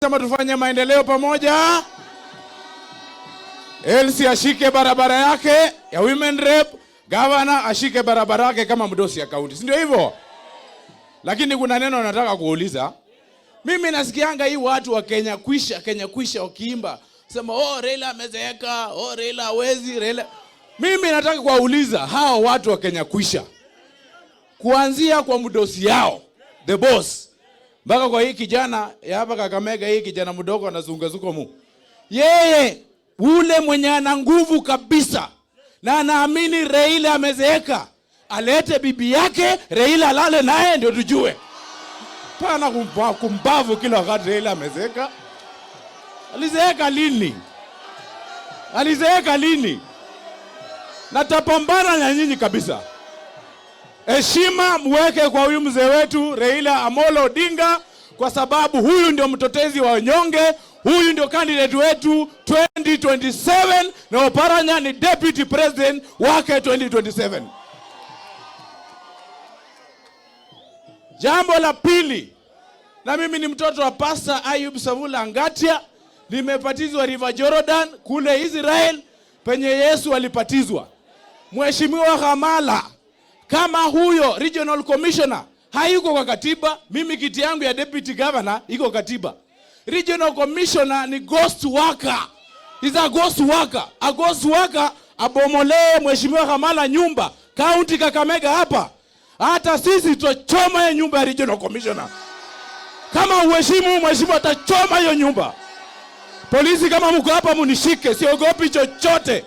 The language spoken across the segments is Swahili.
Sema tufanye maendeleo pamoja. Elsie ashike barabara yake ya women rep, governor ashike barabara yake kama mdosi ya kaunti, si ndio hivyo? Lakini kuna neno nataka kuuliza. Mimi nasikianga hii watu wa Kenya kwisha, Kenya kwisha wakiimba sema, "Oh, Raila amezeeka, oh, Raila hawezi, Raila." Mimi nataka kuwauliza hao watu wa Kenya kwisha, kuanzia kwa mdosi yao the boss mpaka kwa hii kijana ya hapa Kakamega, hii kijana mdogo anazungazuka mu, yeye ule mwenye ana nguvu kabisa na anaamini Raila amezeeka, alete bibi yake Raila alale naye ndio tujue. Pana kumbavu kila wakati Raila amezeeka. Alizeeka lini? Alizeeka lini? Na tapambana na nyinyi kabisa. Heshima muweke kwa huyu mzee wetu Raila Amolo Odinga, kwa sababu huyu ndio mtetezi wa wanyonge, huyu ndio candidate wetu 2027 na Oparanya ni deputy president wake 2027. Jambo la pili, na mimi ni mtoto wa Pastor Ayub Savula Ngatia, nimepatizwa River Jordan kule Israel penye Yesu alipatizwa. Mheshimiwa Hamala, kama huyo regional commissioner hayuko kwa katiba, mimi kiti yangu ya deputy governor iko katiba. Regional commissioner ni ghost worker. Is a ghost worker. A ghost worker abomolee Mheshimiwa Hamala nyumba county Kakamega hapa. Hata sisi tutachoma hiyo nyumba ya regional commissioner. Kama uheshimu mheshimiwa, atachoma hiyo nyumba. Polisi, kama mko hapa munishike, siogopi chochote.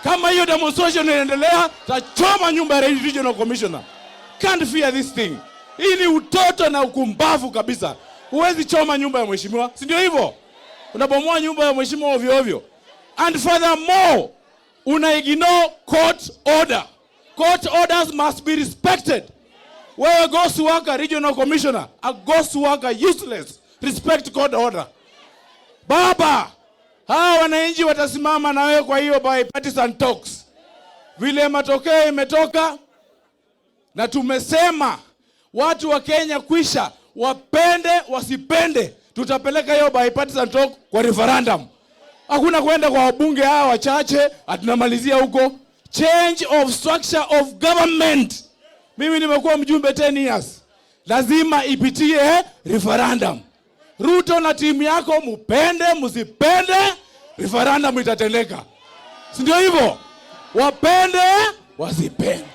Kama hiyo demonstration inaendelea, tachoma nyumba ya regional commissioner. Can't fear this thing. Hii ni utoto na ukumbavu kabisa. Huwezi choma nyumba ya mheshimiwa, si ndio hivyo? Unabomoa nyumba ya mheshimiwa ovyo ovyo. And furthermore, una ignore court order. Court orders must be respected. Wewe ghost worker, regional commissioner, a ghost worker useless. Respect court order. Baba, hawa wananchi watasimama na wewe kwa hiyo bipartisan talks. Vile matokeo imetoka na tumesema watu wa Kenya kwisha, wapende wasipende, tutapeleka hiyo bipartisan talk kwa referendum. Hakuna kwenda kwa wabunge hawa wachache, atunamalizia huko. Change of structure of government. Mimi nimekuwa mjumbe 10 years, lazima ipitie referendum. Ruto na timu yako, mupende msipende, referendum itatendeka, si ndio hivyo? Wapende wasipende.